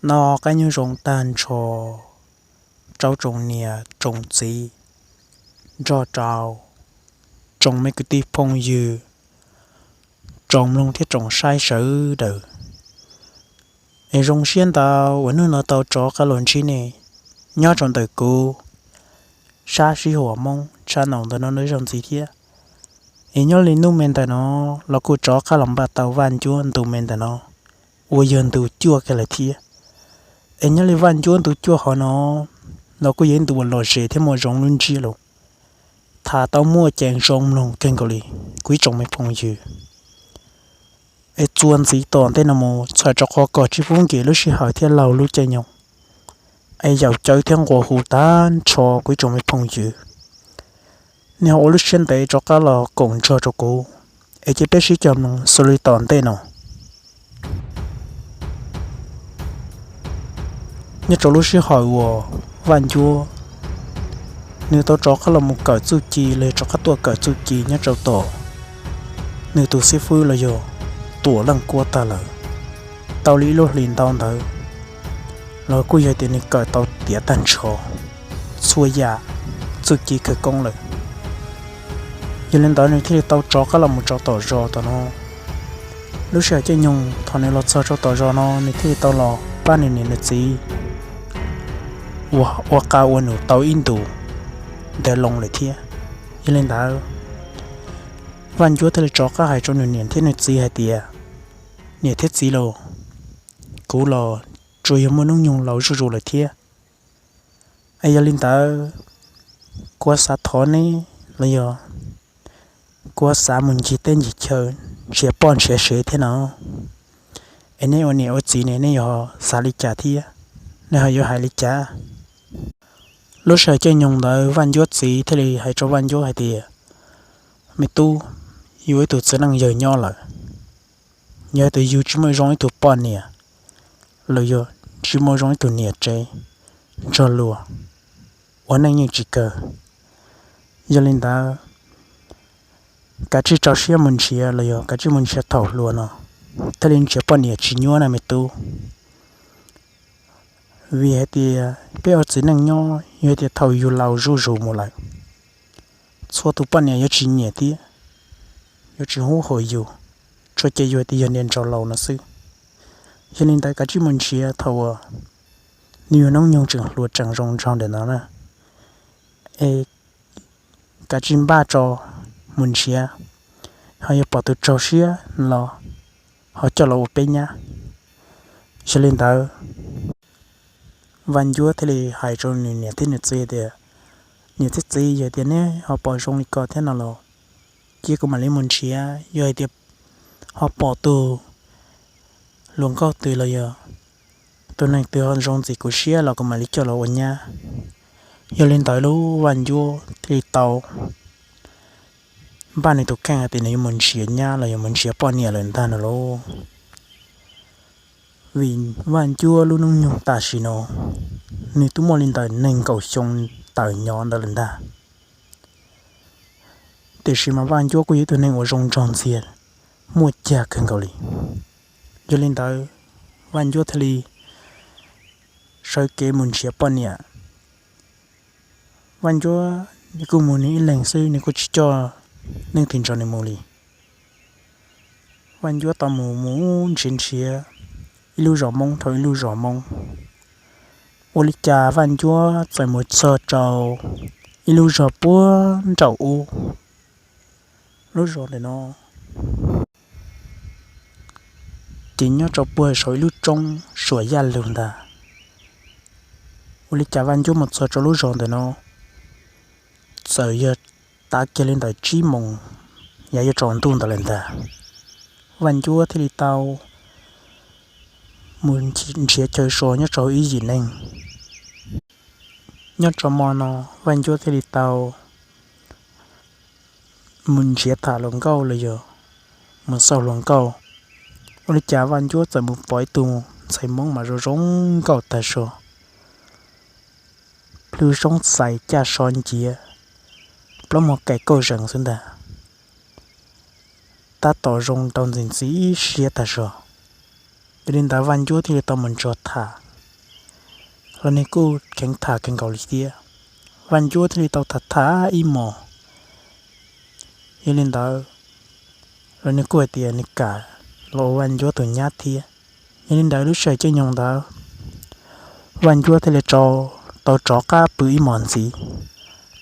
Noj qab nyob zoo tag nrho rau tsoom niam tsoom txiv, nrog rau tsoom me kwv tij phooj ywg, tsoom mloog thiab tsoom saib sawv daws. Es zoo siab ntau uas hnub no tau rov qab los ntsib nej nyob rau ntawm kuv sab sij huam Hmoob channel ntawm no nyob zoo ntxiv thiab. Es nyob li hnub me ntawm no los kuj rov qab los npaj tau Vaj Ncuab ntu me ntawm no uas yog ntu cuaj kiag lawm thiab. Es nyob li Vaj Ncuab ntu cuaj hov no los kuj yog ib ntu uas lom zem thiab muaj zoo lub ntsiab lus, tham tau muaj ceem zoo mloog kawg nkaus li kuv ib tsoom me phooj ywg. Es txuas ntxiv tom ntej no mus txhawm rau qhov kom tsis pub nkim lub sij hawm thiab laug lub caij nyoog, es yaum cawv thiab nqua hu tag nrho kuv ib tsoom me phooj ywg, nej ho ua lub siab ntev rov qab los koom nrog rau kuv, es cia peb sib cog mloog xws li tom ntej no. Nyob rau lub sij hawm uas Vaj Ncuab nws tau rov qab los mus kawm txuj ci los yog rov qab tuaj kawm txuj ci nyob rau tom nws tus xib fwb los yog Tuam Leej Kuab tag lawm, tau li ib lub hlis ntau ntawd los kuj yog tias nws kawm tau tiav tag nrho txhua yam txuj ci khawv koob lawm. Yog li ntawd nws thiaj li tau rov qab los mus rau tom zos tom no. Lub sij hawm caij nyoog thaum nws los txog rau tom zos no nws thiaj li tau los pab nws niam nws txiv ua qa ua num tau ib ntus ntawd loo lawm thiab. Yog li ntawd Vaj Ncuab thiaj li rov qab hais rau nws niam thiab nws txiv hais tias, niam thiab txiv lauj, kuv los tsuas yog muaj hnub nyoog laus zuj zus lawm thiab. Es yog li ntawd kuv xav thov neb los yog kuv xav mus ncig teb ncig chaw nrhiav poj nrhiav sev thiab no. Es neb ua niam ua txiv ne nej yog xav li cas thiab, nej ho yuav hais li cas? Lub sij hawm caij nyoog ntawd Vaj Ncuab txiv thiaj li hais rau Vaj Ncuab hais tias, me tub, yus ib tug txiv neej yawg nyob lawm, yog hais tias yus tsis muaj zoo ib tug poj niam los yog tsis muaj zoo ib tug niam tsev nrog luag, ua neej yeej tsis kawg. Yog li ntawd kav tsij rau siab mus nrhiav los yog kav tsij mus nrhiav thaum hluas no, thiaj li nrhiav poj niam tsis nyuaj na me tub. Vim hais tias peb ua txiv neej nyob yog hais tias thaum yus laus zuj zus mus lawm, txhua tus poj niam yuav tsis nyiam thiab yuav tsis hlub hum yus, tsuas cia yus hais tias yog niam nraug laus no xwb. Yog li ntawd kav tsij mus nrhiav thaum uas nws yog hnub nyoog tseem hluas tseem zoo nraug ntawm no na, es kav tsij npaj tso mus nrhiav, ho yog pom tus raug siab los ho coj los ua peb nyab. Yog li ntawd Vaj Ncuab thiaj li hais rau nws niam thiab nws txiv tias, niam thiab txiv, yog tias neb ho pom zoo li ko thiab no los cia kuv mam li mus nrhiav. Yog hais tias ho pom tus hluas nkauj twg los yog tus neeg twg ho zoo ntxim kuv siab los kuv mam li coj los ua nyab. Yog li ntawd lub Vaj Ncuab thiaj li tau npaj nws tus kheej hais tias nws yuav mus nrhiav nyab los yuav mus nrhiav poj niam lawm ntag no lauj. Vim Vaj Ncuab lub hnub nyoog tam sim no nws twb muaj li ntawm nees nkaum xyoo tawm nyob ntawd lawm ntag. Tiam sis mas Vaj Ncuab kuj yog ib tug neeg uas zoo nraug ntxiag, muaj cag kawg nkaus li. Yog li ntawd Vaj Ncuab thiaj li sawv kev mus nrhiav poj niam. Vaj Ncuab nws kuj mus nws ib leeg xwb, nws kuj tsis coj leej twg nrog nws mus li. Vaj Ncuab tau mus mus nrhiav nrhiav ib lub zos Hmoob dhau ib lub zos Hmoob, ua li cas Vaj Ncuab txawm mus txog rau ib lub zos puag nraum ub. Lub zos ntawm no ces nyob rau puag saum ib lub roob suam yaj lug ntag. Ua li cas Vaj Ncuab mus txog rau lub zos ntawm no txawm yog tav kiag li ntawm tsib moos yav yuav tsaus ntuj ntawd lawm ntag. Vaj Ncuab thiaj li tau mus nrhiav chaw so nyob rau ib yim neeg. Nyob rau hmo no Vaj Ncuab thiaj li tau mus nrhiav tham hluas nkauj los yog mus xauj hluas nkauj. Ua li cas Vaj Ncuab txawm mus pom ib tug ntxhais Hmoob mas zoo zoo nkauj tag zog, plhws soob xais caj so nciav, plaub muag kais kauj zees xwb ntag, tab tom zoo rau ntxim ntxim siab tag zog. Yog li ntawd Vaj Ncuab thiaj li tau mus nrog tham. los nws kuj kheev tham kawg nkaus li thiab. Vaj Ncuab thiaj li tau tham tham ib hmos. Yog li ntawd, los nws kuj hais tias nws kam los ua Vaj Ncuab tus nyab thiab. Yog li ntawd lub sij hawm caij nyoog ntawd, Vaj Ncuab thiaj li tau rov qab pw ib hmos ntxiv,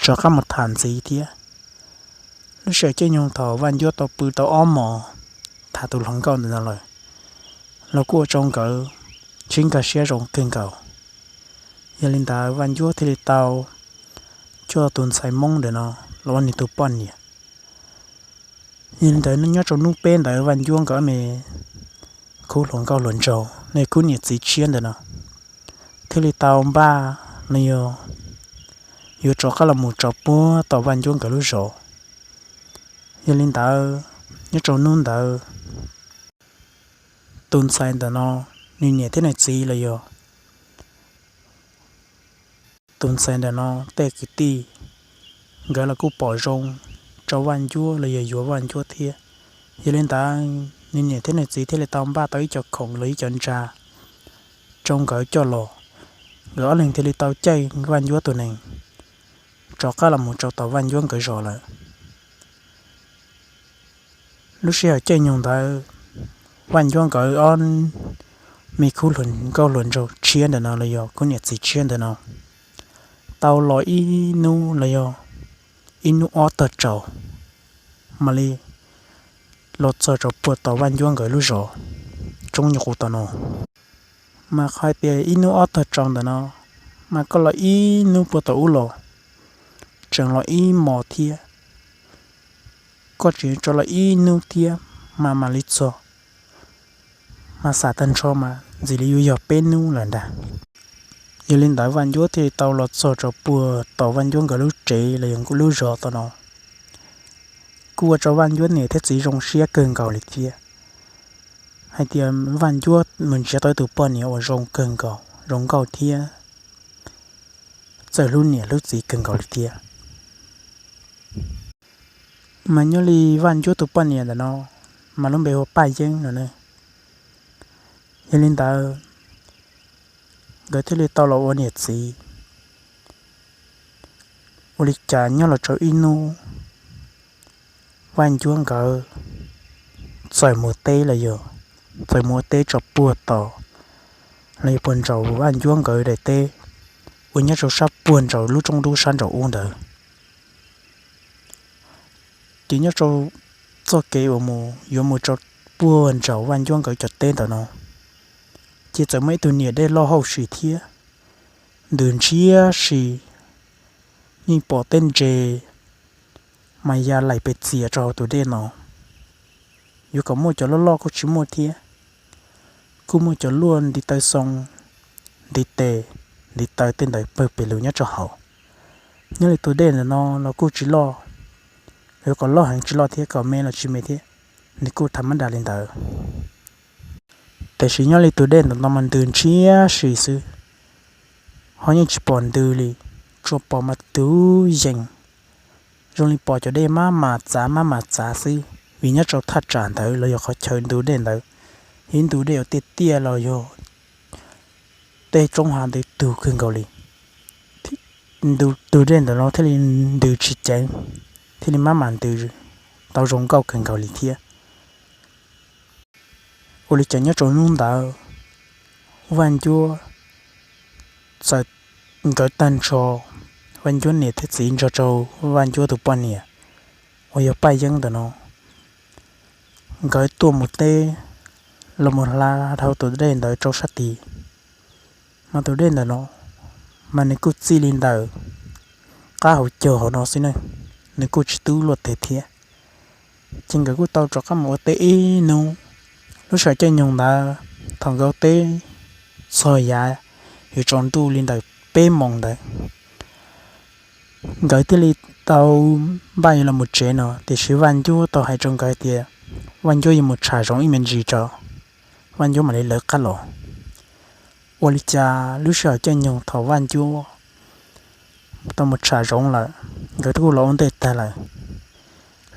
rov qab mus tham ntxiv thiab. Lub sij hawm caij nyoog thaum Vaj Ncuab tau pw tau ob hmos tham tus hluas nkauj ntawm no lawm, los kuj ua rau nkawd sib nkag siab zoo kawg nkaus. Yog li ntawd Vaj Ncuab thiaj li tau coj tus ntxhais Hmoob ntawm no los ua nws tus poj niam. Yog li ntawd nyob rau hnub peb ntawd Vaj Ncuab nkawd ob me khub hluas nkauj hluas nraug, nws khub niam txiv tshiab ntawm no thiaj li tau npaj los yog yuav rov qab los mus tso puag tom Vaj Ncuab nkawd lub zos. Yog li ntawd, nyob rau hnub ntawd, tus ntxhais ntawm no, nws niam thiab nws txiv los yog tus ntxhais ntawm no tej kwv tij, nkawd los kuj pom zoo rau Vaj Ncuab los yog yuav Vaj Ncuab thiab. Yog li ntawd, nws niam thiab nws txiv thiaj li tau npaj tau ib co khoom los ib co ntsa rau nkawd coj los. Nkawd ob leeg thiaj li tau caij Vaj Ncuab tus nees rov qab los mus rau tom Vaj Ncuab nkawd zos lawm. Lub sij hawm caij nyoog ntawd, Vaj Ncuab nkawd ob me khub hluas nkauj hluas nraug tshiab ntawm no los yog khub niam txiv tshiab ntawm no tau los ib hnub los yog ib hnub ob tag tsaus, mam li los txog rau puag tom Vaj Ncuab nkawd lub zos Tsoob Nyuj Qus tom no. Mas qhov hais tias ib hnub ob tag tsaus ntawm no, mas koj los ib hnub puag tom ub los, tseem los ib hmos thiab, koj tseem tso los ib hnub thiab mas mam li txog, mas xam tag nrho mas ntxim li yuav yog peb hnub lawm ntag. Yog li ntawd Vaj Ncuab thiaj li tau los txog rau puag tom Vaj Ncuab nkawd lub tsev los yog lub zos tom no, kuj ua rau Vaj Ncuab niam thiab txiv zoo siab kawg nkaus li thiab, hais tias Vaj Ncuab mus nrhiav tau tus poj niam uas zoo kawg nkaus, zoo nkauj thiab txawj hlub niam hlub txiv kawg nkaus li thiab. Mas nyob li Vaj Ncuab tus poj niam ntawm no, mas lub npe hu ua Paj Yeeb no ne. Yog li ntawd, nkawd thiaj li tau los ua niam txiv. Ua li cas nyob los rau ib hnub, Vaj Ncuab nkawd txawm mus teb los yog txawm mus ua teb tso puag tom los yog puag nraum Vaj Ncuab nkawd daim teb uas nyob rau sab puag nraum lub roob dub sab nraum ub ntawd. Ces nyob rau txoj kev uas mus yuav mus rau puag nraum Vaj Ncuab nkawd cov teb ntawm no, ces txawm muaj ib tug niam dej loj hauj sim thiab ntws ntshiab si, yeej pom tej ntses mas ya laim pes txias rau hauv tus dej no. Yuav kom muaj cov loj loj kuj tsis muaj thiab, kuj muaj cov luaj ntiv taw xoo, ntiv tes, ntiv taw tej ntawd pawg pes lug nyob rau hauv. Nyob li tus dej ntawm no los kuj tsis loj, yuav kom loj heev tsis loj thiab, kom me los tsis me thiab, nws kuj tham mab dam li ntawd. Tiam sis nyob li tus dej ntawm no mas ntws ntshiab si xwb, ho yeej tsis pom ntws li, tsuas pom mas tus yees, zoo li pom cov dej mab mas txav mab mas txav xwb, vim nyob rau thaj tsam ntawd los yog qhov chaw ntu dej ntawd, ib ntu dej uas tiaj tiaj los yog tej roob hav ntawd tug kawg nkaus li. Tus dej ntawm no thiaj li ntws tsis ceev, thiaj li mab mas ntws tau zoo nkauj kawg nkaus li thiab. Ua li cas nyob rau hnub ntawd, Vaj Ncuab txawm, nkawd tag nrho, Vaj Ncuab niam thiab txiv nrog rau Vaj Ncuab tus poj niam uas yog Paj Yeeb ntawm no, nkawd tuaj mus teb los mus hla dhau tus dej ntawd rau sab tid. Mas tus dej ntawm no mas nws kuj txij li ntawm qab hauv caug hauv no xwb ne, nws kuj tsis tub luaj twg thiab. Ces nkawd kuj tau rov qab mus ua teb ib hnub. Lub sij hawm caij nyoog ntawd, thaum nkawd ua teb txog yav yuav tsaus ntuj li ntawm peb moos ntawd, nkawd thiaj li tau npaj yuav los mus tsev no, tiam sis Vaj Ncuab tau hais rau nkawd tias Vaj Ncuab yuav mus tsham zoov ib me ntsis tso, Vaj Ncuab mam li lawv qab los. Ua li cas lub sij hawm caij nyoog thaum Vaj Ncuab tau mus tsham zoov lawm, nkawd twb kuj los ua ntej tag lawm.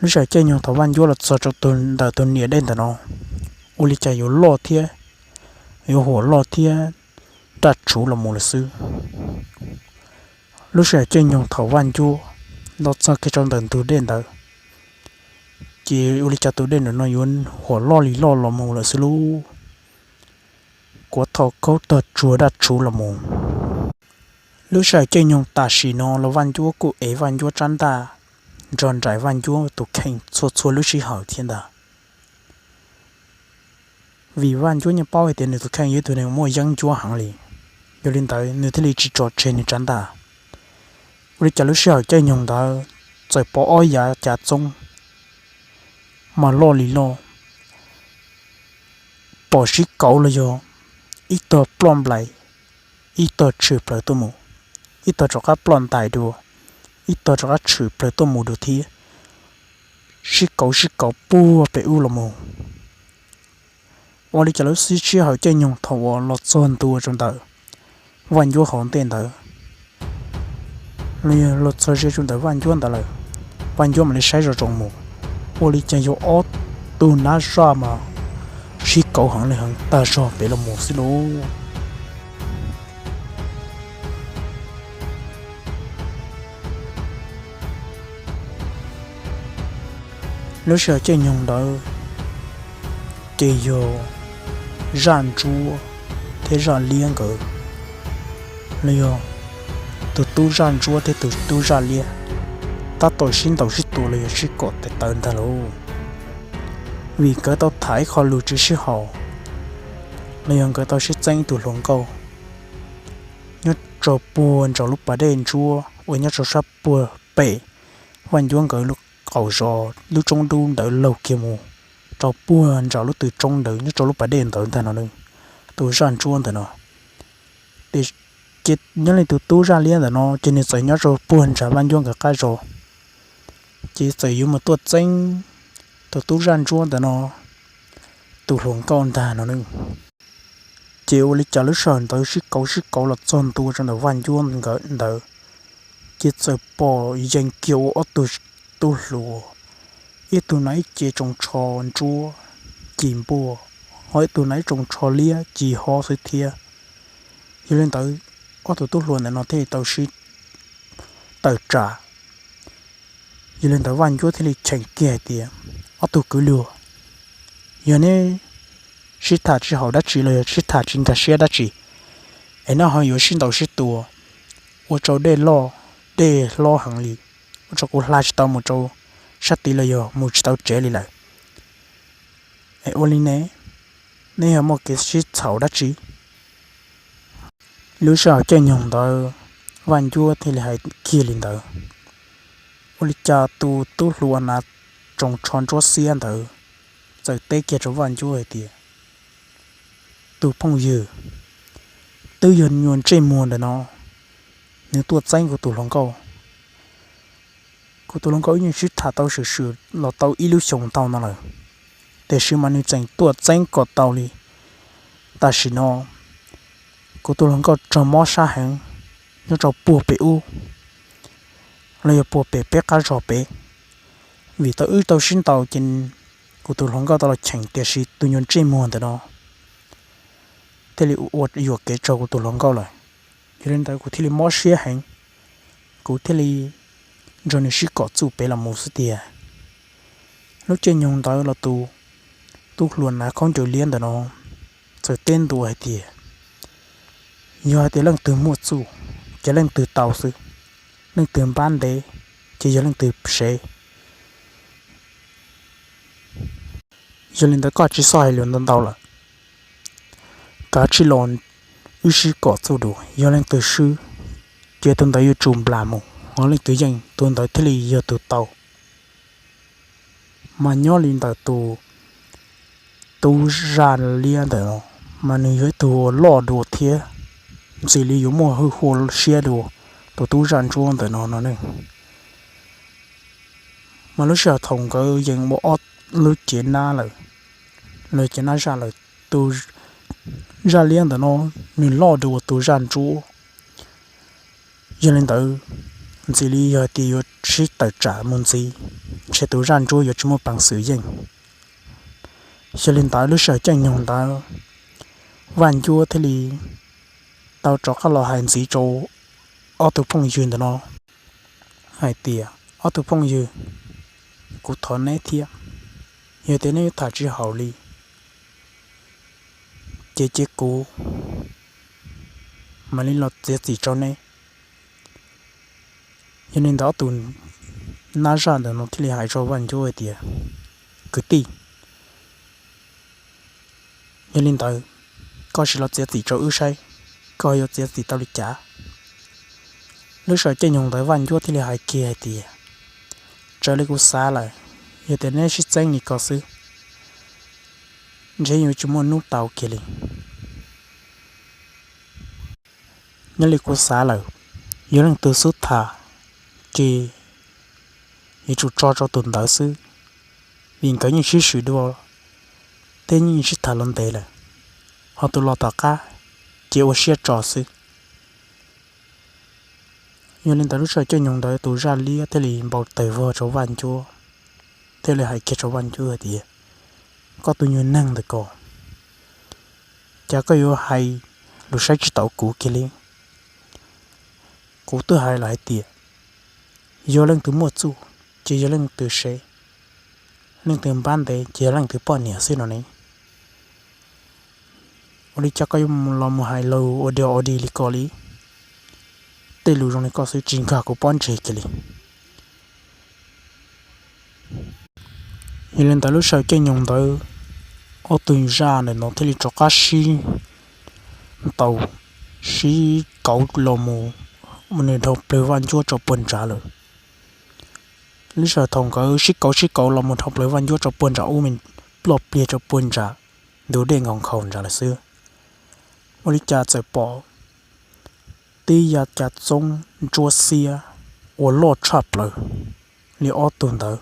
Lub sij hawm caij nyoog thaum Vaj Ncuab los txog rau ntawm tus niam dej ntawm no, ua li cas yuav loj thiab, yuav huam loj thiab, raj tshuv los mus lawm xwb. Lub sij hawm caij nyoog thaum Vaj Ncuab los txog kiag rau ntawm ntug dej ntawd, ces ua li cas tus dej ntawm no yuav huam loj li loj los mus lawm xwb lub, kuav thaum khaub tog tsuag daj tshuv los mus. Lub sij hawm caij nyoog tam sim no los Vaj Ncuab kuj ev Vaj Ncuab tsab ntaj nrog nraim Vaj Ncuab tus kheej txhua txhua lub sij hawm thiab ntag. Vim Vaj Ncuab yeej paub hais tias nws tus kheej yog ib tug neeg muaj yeeb ncuab heev li, yog li ntawd nws thiaj li tsis tso tseg nws tsab ntaj. Ua li cas lub sij hawm caij nyoog ntawd txawm pom ob yav cav txoob mas loj li loj, pom sib kauv los yog ib tog ploj nplais, ib tog tshwm plaws tuaj mus, ib tog rov qab ploj ntais dua, ib tog rov qab tshwm plaws tuaj mus dua thiab, sib kauv sib kauv puag pem ub los mus. Ua li cas lub sij hawm caij nyoog thaum uas los txog ntua rau ntawm Vaj Ncuab hauv ntej ntawd, los txog ze rau ntawm Vaj Ncuab ntawd lawm, Vaj Ncuab mam li saib zoj tsoom mus, ua li cas yog ob tug nab zaj mas sib kauv heev li heev tag zog pem los mus xwb lauj. Lub sij hawm caij nyoog ntawd ces yog zaj ntsuab thiab zaj liab nkawd, los yog tus tub zaj ntsuab thiab tus tub zaj liab tab tom sib ntaus sib tua los yog sib kom tes taw ntag lauj. Vim nkawd tau tham ib qho lus tsis sib haum, los yog nkawd tau sib txeeb tus hluas nkauj nyob rau puag nraum lub pas dej ntsuab uas nyob rau sab puag pem Vaj Ncuab nkawd lub qaum zos lub roob dub ntawd laug kiag mus rau puag nraum lub tw roob ntawd nyob rau lub pas dej ntawd ntag no, tus zaj ntsuab ntawm no. Ces nyob li tus tub zaj liab ntawm no ces nws txawm nyob rau puag nram Vaj Ncuab nkawd qab zos, ces txawm yuav mus tuaj txeeb tus tub zaj ntsuab ntawm no tus hluas nkauj ntag no. Ces ua li cas lub sij hawm ntawd sib kauv sib kauv los txog ntua rau ntawm Vaj Ncuab nkawd ntawd, ces txawm pom yees kiag ua ob tug tub hluas, ib tug hnav ib ce tsoos tsho ntsuab ci npuaj, ho ib tug hnav ib tsoos tsho liab ci hob xwb thiab. Yog li ntawd, ob tug tub hluas ntawm no thiaj li tau sib tawm tsam. Yog li ntawd Vaj Ncuab thiaj li cheem kiag hais tias, ob tug kwv luag, yog neb sib tham tsis haum dab tsi los yog sib tham tsis nkag siab dab tsi es neb ho yuav sib ntaus sib tua ua rau dej loj, dej hlob heev li, ua rau kuv hla tsis tau mus rau sab tid los yog mus tsis tau tsev li lawm. Es ua li ne, neb yog muaj kev sib txhaum dab tsi? Lub sij hawm caij nyoog ntawd Vaj Ncuab thiaj li hais kiag li ntawd. Ua li cas tus tub hluas hnav tsoos tsho ntsuab xiab ntawd txawm teb kiag rau Vaj Ncuab hais tias, tus phooj ywg, twb yog nyuag ntsej muag ntawm no nws tuaj txeeb kuv tus hluas nkauj. Kuv tus hluas nkauj wb yeej sib tham tau swm swm los tau ib lub xyoos ntau no lawm, tiam sis mas nws tseem tuaj txeeb kom tau li. Tam sim no kuv tus hluas nkauj raug mob sab heev nyob rau puag pem ub los yog puag pem peb qab zos pem. Vim tau wb tau sib ntaus ces kuv tus hluas nkauj tau los cheem, tiam sis tus nyuag ntsej muag ntawm no thiaj li ua yuam kev raug kuv tus hluas nkauj lawm. Yog li ntawd kuv thiaj li mob siab heev, kuv thiaj li nrog nws sib kom txuj pem los mus xwb tiag. Lub caij nyoog ntawd los tus tub hluas hnav khaub ncaws liab ntawm no txawm teb ntua hais tias, yog hais tias leej twg muaj txuj ces leej twg tau xwb, leej twg npab ntev ces yog leej twg sev. Yog li ntawd koj tsis txhob hais lus ntau ntau lawm, kav tsij los wb sib kom txuj dua, yog leej twg swb ces tus ntawd yuav tsum nplas mus, ho leej twg yeej tus ntawd thiaj li yog tus tau. Mas nyob li ntawm tus tub zaj liab ntawm no, mas nws yog ib tug uas loj dua thiab, ntxim li yuav muaj hwj huaj siab dua tus tub zaj ntsuab ntawm no no ne. Mas lub sij hawm thaum nkawd yees ua ob lub cev nab lawm, lub cev nab zaj lawm, tus zaj liab ntawm no nws loj dua tus zaj ntsuab. Yog li ntawd, ntxim li yog hais tias yuav sib tawm tsam mus ntxiv, ntshe tus zaj ntsuab yuav tsis muaj peev xwm yeej. Yog li ntawd lub sij hawm caij nyoog ntawd, Vaj Ncuab thiaj li tau rov qab los hais ntxiv rau ob tug phooj ywg ntawm no hais tias, ob tug phooj ywg, kuv thov neb thiab, yog tias neb yuav tham tsis haum li, ces cia kuv mam li los txiav txim rau neb. Yog li ntawd ob tug nab zaj ntawm no thiaj li hais rau Vaj Ncuab hais tias, kwv tij, yog li ntawd koj sim los txiav txim rau wb saib koj yuav txiav txim tau li cas. Lub sij hawm caij nyoog ntawd Vaj Ncuab thiaj li hais kiag hais tias, raws li kuv xav lawm, yog tias neb sib txeeb li ko xwb, ntshe yuav tsis muaj hnub tau kiag li. Nyob li kuv xav lawm, yog leej twg xub tham, ces yuav tsum tso rau tus ntawd xwb, vim nkawd yeej sib swm dua thiab yeej sib tham los ntev lawm, ho tus los tom qab ces ua siab tso xwb. Yog li ntawd lub sij hawm caij nyoog ntawd tus zaj liab thiaj li npau taws vog rau Vaj Ncuab, thiaj li hais kiag rau Vaj Ncuab hais tias, koj tus nyuag neeg ntawm ko, cas koj yuav hais lus saib tsis taus kuv kiag li? Kuv twb hais lawm hais tias, yog leej twg muaj txuj ces yog leej twg sev, leej twg npab ntev ces yog leej twg poj niam xwb no ne. Ua li cas koj yuav los mus hais lus ua dog ua dig li ko li? Tej lus zoo li koj xwb tsis nkag kuv pob ntseg kiag li. Yog li ntawd lub sij hawm caij nyoog ntawd ob tug zaj ntawm no thiaj li rov qab sib ntaus sib kauv los mus, mus nws dhau plaws Vaj Ncuab tso puag nrad lawm. Lub sij hawm thaum nkawd sib kauv sib kauv los mus dhau plaws Vaj Ncuab tso puag nrad ub me, ploj pliag tso puag nrad ntug dej nkhaus nkhaus nrad lawm xwb, ua li cas txawm pom tib yav cav txoob ntsuab xiab uas loj tshaj plaws li ob tug ntawd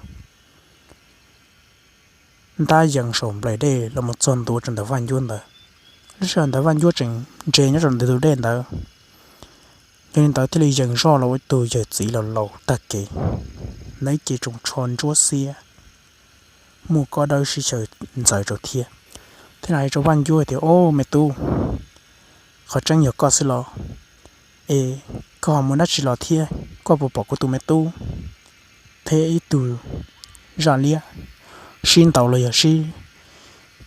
ntab yees saum nplaim dej los mus txog ntua rau ntawm Vaj Ncuab ntawd. Lub sij hawm ntawd Vaj Ncuab tseem ntsia nyob rau ntawm tus dej ntawd, yog li ntawd thiaj li yees zoj los ua ib tug yawm txiv laus laus tag kev, ntawm ib ce tsoos tsho ntsuab xiab, muaj kob dawb sib xyaw ntxaws rau thiab. Thiaj li hais rau Vaj Ncuab tias, o, me tub, qhov tseeb yog koj xwb los? Es koj ho mus dab tsi los thiab? Koj puas pom kuv tus me tub thiab ib tug zaj liab sib ntaus los yog sib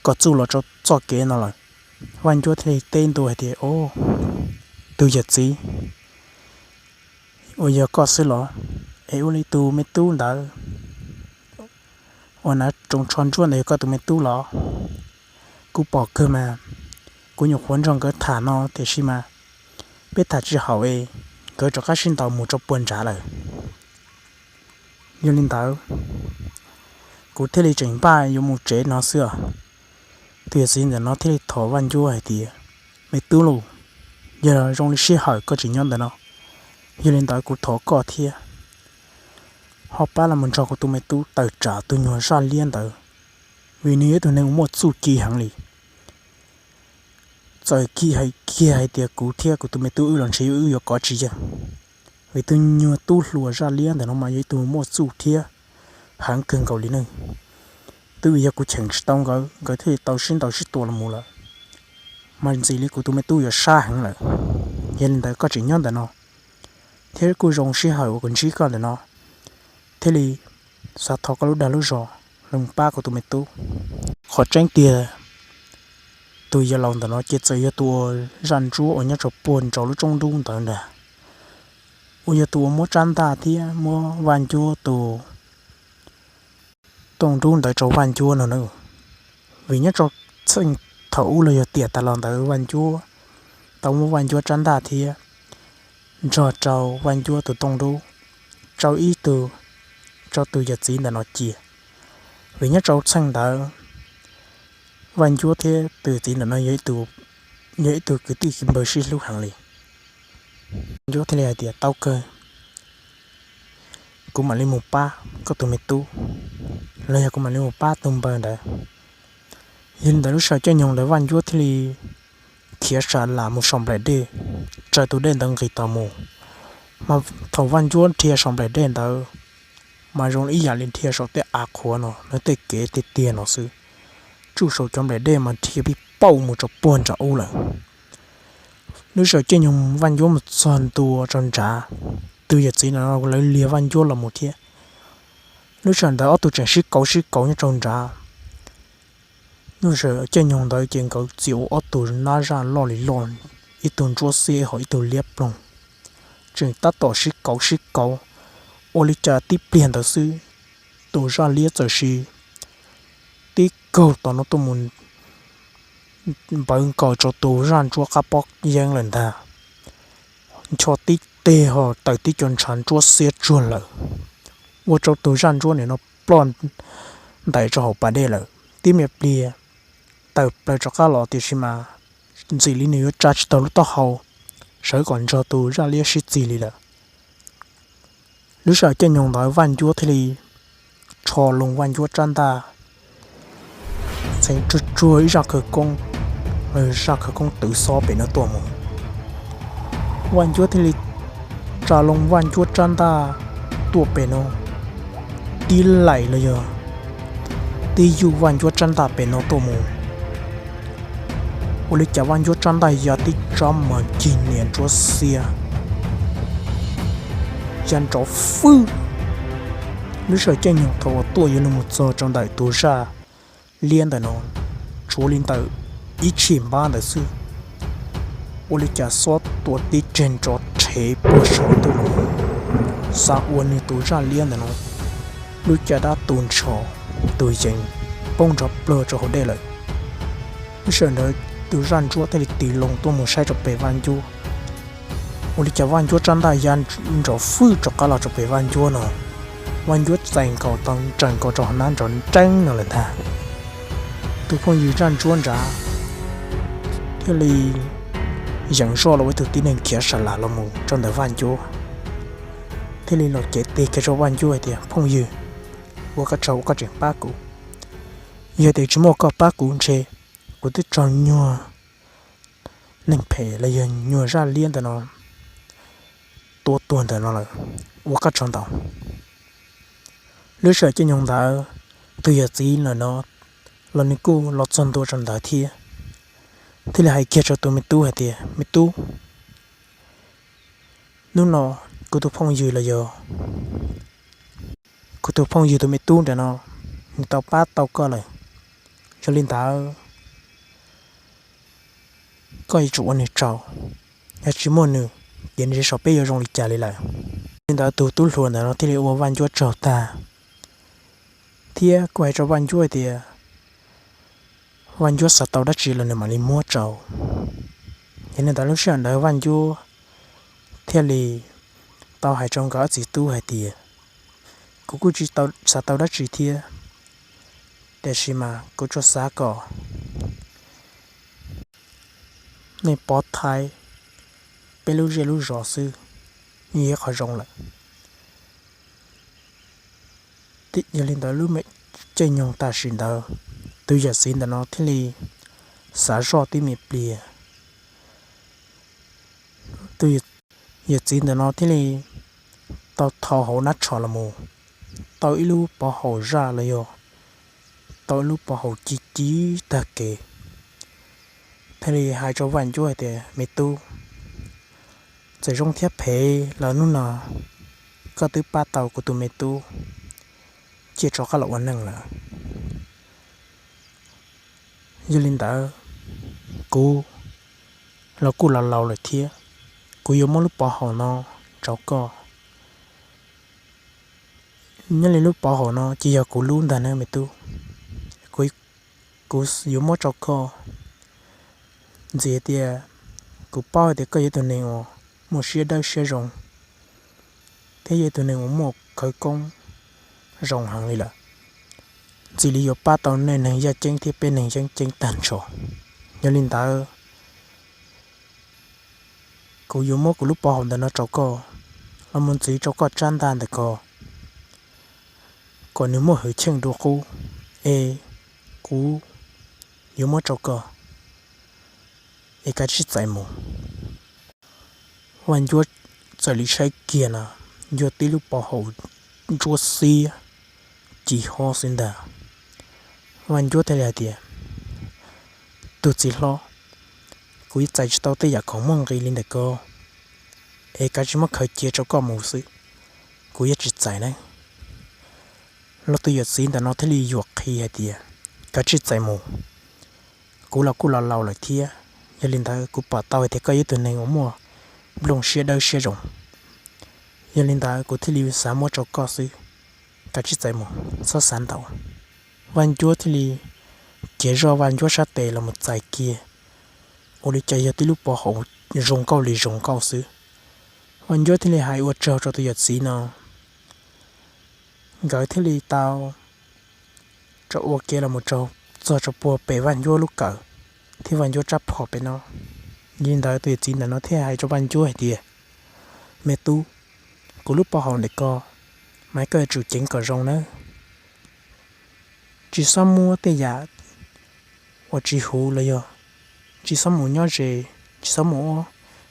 kom txuj los rau txoj kev no lawm? Vaj Ncuab thiaj li teb ntua hais tias, o, tus yawm txiv, uas yog koj xwb los? Es ua li tus me tub ntawd uas hnav tsoos tsho ntsuab ntawd yog koj tus me tub los? Kuv pom kawg mas, kuv nyuam qhuav nrog nkawd tham no tiam sis mas peb tham tsis haum es nkawd rov qab sib ntaus mus rau puag nrad lawm. Yog li ntawd, kuv thiaj li tseem npaj yuav mus tsev no xwb os. Tus yawm txiv ntawm no thiaj li thov Vaj Ncuab hais tias, me tub lauj, yog zoo li sij hawm koj tseem nyob ntawm no, yog li ntawd kuv thov koj thiab, ho pab los mus nrog kuv tus me tub tawm tsam tus nyuag zaj liab ntawd, vim nws yog ib tug neeg uas muaj txuj ci heev li. Txawm kiag hais tias kuv thiab kuv tus me tub wb los ntshe wb yuav kov tsis yeej, vim tus nyuag tub hluas zaj liab ntawm no mas yog ib tug muaj txuj thiab heev kawg nkaus li ne. Twb vim yog kuv cheem tsis tau nkawd, nkawd thiaj li tau sib ntaus sib tua los mus lawm, mas ntxim li kuv tus me tub yuav sab heev lawm. Yog li ntawd koj tseem nyob ntawm no, thiab kuj zoo sij hawm uas kuv ntsib koj ntawm no, thiaj li xav thov koj lub dag lub zog los pab kuv tus me tub. Qhov tseeb tiag, tus yawg laus ntawm no ces txawm yog tus uas zaj ntsuab uas nyob rau puag nraum lub roob dub ntawd ntag, uas yog tus uas muab tsab ntaj thiab muab Vaj Ncuab tus tooj dub ntawd rau Vaj Ncuab no na. Vim nyob rau txheej thaum ub los yog tiam tas los ntawd Vaj Ncuab tau muab Vaj Ncuab tsab ntaj thiab nrog rau Vaj Ncuab tus tooj dub rau ib tug, rau tus yawm txiv ntawm no cia. Vim nyob rau txheej ntawd Vaj Ncuab thiab tus yawm txiv ntawm no yog ib tug kwv tij npawg sib hlub heev li. Ncuab thiaj li hais tias, tau kawg, kuv mam li mus pab koj tus me tub, los yog kuv mam li mus pab tus npawg ntawd. Yog li ntawd lub sij hawm caij nyoog ntawd Vaj Ncuab thiaj li khiav sam lam mus saum nplaim dej, raws tus dej ntawd nqis tau mus. Mas thaum Vaj Ncuab dhia saum nplaim dej ntawd, mas zoo ib yam li dhia saum tej av qhuav no, nws tej kev tiag tiag no xwb. Tsuj saum cov nplaim dej mas dhia pij pauj mus rau puag nram ub lawm. Lub sij hawm caij nyoog Vaj Ncuab mus txog ntua rau nrad, tus yawm txiv no lawv liag Vaj Ncuab los mus thiab. Lub sij hawm ntawd ob tug tseem sib kauv sib kauv nyob rau nrad. Lub sij hawm caij nyoog ntawd ces nkawd txia ua ob tug nab zaj loj li loj, ib tug ntsuab xiab ho ib tug liab ploog, tseem tab tom sib kauv sib kauv. Ua li cas tib pliag ntawd xwb, tus zaj liab txawm sis tib kaug tom no tuaj mus npawv nkaus rau tus zaj ntsuab qab pob yeeb lawm ntag. Ncho tib teg ho tawm tib co ntshav ntsuab xiab tsuag lawm, ua rau tus zaj ntsuab nim no ploj ntais rau hauv pas dej lawm. Tib me pliag tawm plaws rov qab los tiam sis mas ntxim li nws yuav tsa tsis tau lub taub hau, sawv kom nrog tus zaj liab sib txig li lawm. Lub sij hawm caij nyoog ntawd Vaj Ncuab thiaj li tsho loo Vaj Ncuab tsab ntaj, txheev tsuag tsuag ib zaj khawv koob, zaj khawv koob twv xob pem no tuaj mus. Vaj Ncuab thiaj li tsa loo Vaj Ncuab tsab ntaj tuaj pem no, tib laim los yog tib yuj Vaj Ncuab tsab ntaj pem no tuaj mus. Ua li cas Vaj Ncuab tsab ntaj ya tib tsab mas cig niam ntsuab xiab, ya nrov fwj. Lub sij hawm caij nyoog thaum uas tuaj yuav luag mus txog rau ntawm tus zaj liab ntawm no, tshuav li ntawm ib tshim npab ntawd xwb, ua li cas xob tua tib reg nrov rhev puag saum ntuj los, xav ua nws tus zaj liab ntawm no lub caj dab tu nrho, tus yees poob nrov plawg rau hauv dej lawm. Lub sij hawm ntawd tus zaj ntsuab thiaj li tig loo tuaj mus saib rau pem Vaj Ncuab. Ua li cas Vaj Ncuab tsab ntaj ya nrov fwj rov qab los rau pem Vaj Ncuab no, Vaj Ncuab txais nkaus tau nraws nkaus rau hauv hnab nrov nreeb no lawm ntag. Tus phooj ywg zaj ntsuab nrad thiaj li yees zoj los ua ib tug tib neeg khiav sa las los mus rau ntawm Vaj Ncuab, thiaj li los cev tes kiag rau Vaj Ncuab hais tias, Phooj ywg, ua koj tsaug uas koj tseem pab kuv. Yog tias tsis muaj koj pab kuv ntshe kuv twb raug nyuag neeg phem los yog nyuag zaj liab ntawm no tua tuag ntawm no lawm. Ua koj tsaug ntau. Lub sij hawm caij nyoog ntawd tus yawm txiv ntawm no los nws kuj los txog ntua rau ntawd thiab, thiaj li hais kiag rau tus me tub hais tias, Me tub, hnub no kuv tus phooj ywg los yog kuv tus phooj ywg tus me tub ntawm no nws tau pab tau koj lawm. Yog li ntawd koj yuav tsum ua nws tsaug, yog tsis muaj nws ces ntshe saum peb yuav zoo li cas li lawm. Li ntawd tus tub hluas ntawm no thiaj li ua Vaj Ncuab tsaug tag, thiab kuj hais rau Vaj Ncuab hais tias Vaj Ncuab xav tau dab tsi los nws mam li muab rau. Yog li ntawd lub sij hawm ntawd Vaj Ncuab thiaj li tau hais rau nkawd ob txiv tub hais tias, Kuv kuj tsis xav tau dab tsi thiab, tiam sis mas kuv tsuas xav kom nej pov thaij peb lub zej lub zos xwb, yeej yog qhov zoo lawm. Yog li ntawd lub caij nyoog tam sim ntawd, tus yawm txiv ntawm no thiaj li xav zoj tib me pliag. Tus yawm txiv ntawm no thiaj li tau thau hauv nab tsho los mus, tau ib lub pov haum zaj los yog tau ib lub pov haum ci ci tag kev, thiaj li hais rau Vaj Ncuab hais tias, Me tub, txawm zoo thiab phem los hnub no koj twb pab tau kuv tus me tub ciaj rov qab los ua neej lawm. Yog li ntawd, kuv los kuj los laus lawm thiab, kuv yuav muab lub pov haum no rau koj. Nyob li lub pov haum no ces yog kuv lub ntag na me tub. Kuv, kuv yuav muab rau koj. Ntxim tias kuv paub hais tias koj yog ib tug neeg uas muaj siab dawb siab zoo, thiab yog ib tug neeg uas muaj khawv koob zoo heev li lawm. Ntxim li yuav pab tau nej neeg yaj ceeb thiab peb neeg yeeb ceeb tag nrho. Yog li ntawd, kuv yuav muab kuv lub pov haum ntawm no rau koj, los mus ntxiv rau koj tsab ntaj ntawm ko, kom nws muaj hwj chim dua qub, es kuv yuav muab rau koj, es kav tsij txais mus. Vaj Ncuab txawm li saib kiag no, yog tib lub pov haum ntsuab xiab ci hob xwb ntag. Vaj Ncuab thiaj li hais tias, Tus txiv hlob, Kuv yeej txais tsis tau tej yam khoom muaj nqis li ntawm ko, es kav tsij muab khaws cia rau koj mus xwb, kuv yeej tsis txais nawb. Los tus yawm txiv ntawm no thiaj li yuam qhi hais tias, Kav tsij txais mus, kuv los kuj los laus lawm thiab, yog li ntawd kuv pom tau hais tias koj yog ib tug neeg uas muaj nplooj siab dawb siab zoo, yog li ntawd kuv thiaj li xav muab rau koj xwb, kav tsij txais mus, txhob xav ntau. Vaj Ncuab thiaj li cev zoj Vaj Ncuab sab tes los mus txais kiag, ua li cas yog tib lub pov haum zoo nkauj li zoo nkauj xwb. Vaj Ncuab thiaj li hais ua tsaug rau tus yawm txiv no, nkawd thiaj li tau rov ua ke los mus rau txog rau puag pem Vaj Ncuab lub kawm thiab Vaj Ncuab rab phom pem no. Yog li ntawd tus yawm txiv ntawm no thiaj hais rau Vaj Ncuab hais tias, Me tub, kuv lub pov haum ntawm ko, mas koj yuav tsum ceev kom zoo nawb. Tsis txhob muab tej yam uas tsis huv los yog tsis txhob mus nyob ze, tsis txhob mus ua,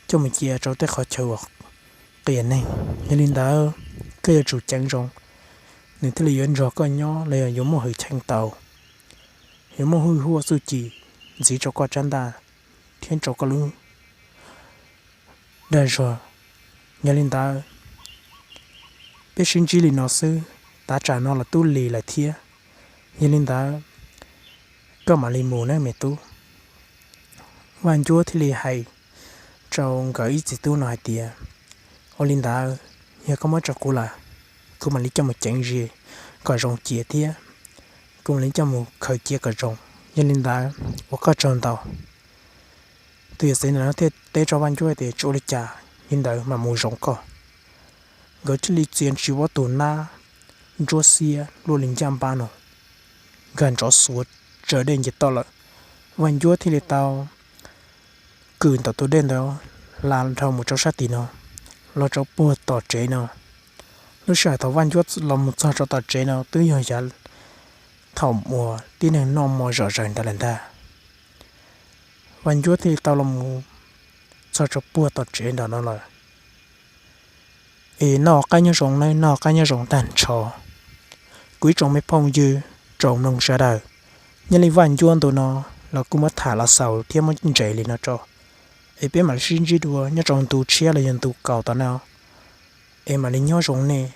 coj mus cia rau tej qhov chaw uas qias neeg. Yog li ntawd, koj yuav tsum ceev zoo, nws thiaj li yuav nrog koj nyob los yog yuav muaj hwj chim tau, yuav muaj hwj huam txuj ci ntxiv rau koj tsab ntaj thiab rau koj lub dag zog. Yog li ntawd, peb sib ntsib li no xwb, tav tsam no los twb lig lawm thiab. Yog li ntawd, koj mam li mus nawb me tub. Vaj Ncuab thiaj li hais rau nkawd ib txiv tub no hais tias, Ua li ntawd, yog koj muab rau kuv lawm, kuv mam li coj mus ceev ze kom zoo cia thiab kuv mam li coj mus khaws cia kom zoo. Yog li ntawd, ua koj tsaug ntau. Tus yawm txiv ntawm no thiaj teb rau Vaj Ncuab tias, Tsis ua li cas, li ntawd mam mus zoo koj. Nkawd thiaj li txia ntsis ob tug nab ntsuab xiab luaj li ncaj npab no, nkag nrov xuav tsaws dej nce toj lawm. Vaj Ncuab thiaj li tau kwm ntawm tus dej ntawd hla dhau mus rau sab tim no, los rau puag tom tsev no. Lub sij hawm thaum Vaj Ncuab los mus txog rau tom tsev no twb yog yav thaum uas tib neeg noj mov zom zaws ntawd lawm ntag. Vaj Ncuab thiaj li tau los mus txog rau puag tom tsev ntawm no lawm. Es noj qab nyob zoo nawb, noj qab nyob zoo tag nrho. Kuv ib tsoom me phooj ywg, tsoom mloog sawv daws, nyob li Vaj Ncuab ntu no los kuj muab tham los xaus thiab muab nres li no tso. Es peb mam li sib ntsib dua nyob rau ntu tshiab los yog ntu kaum tom no. Es mam li nyob zoo nej,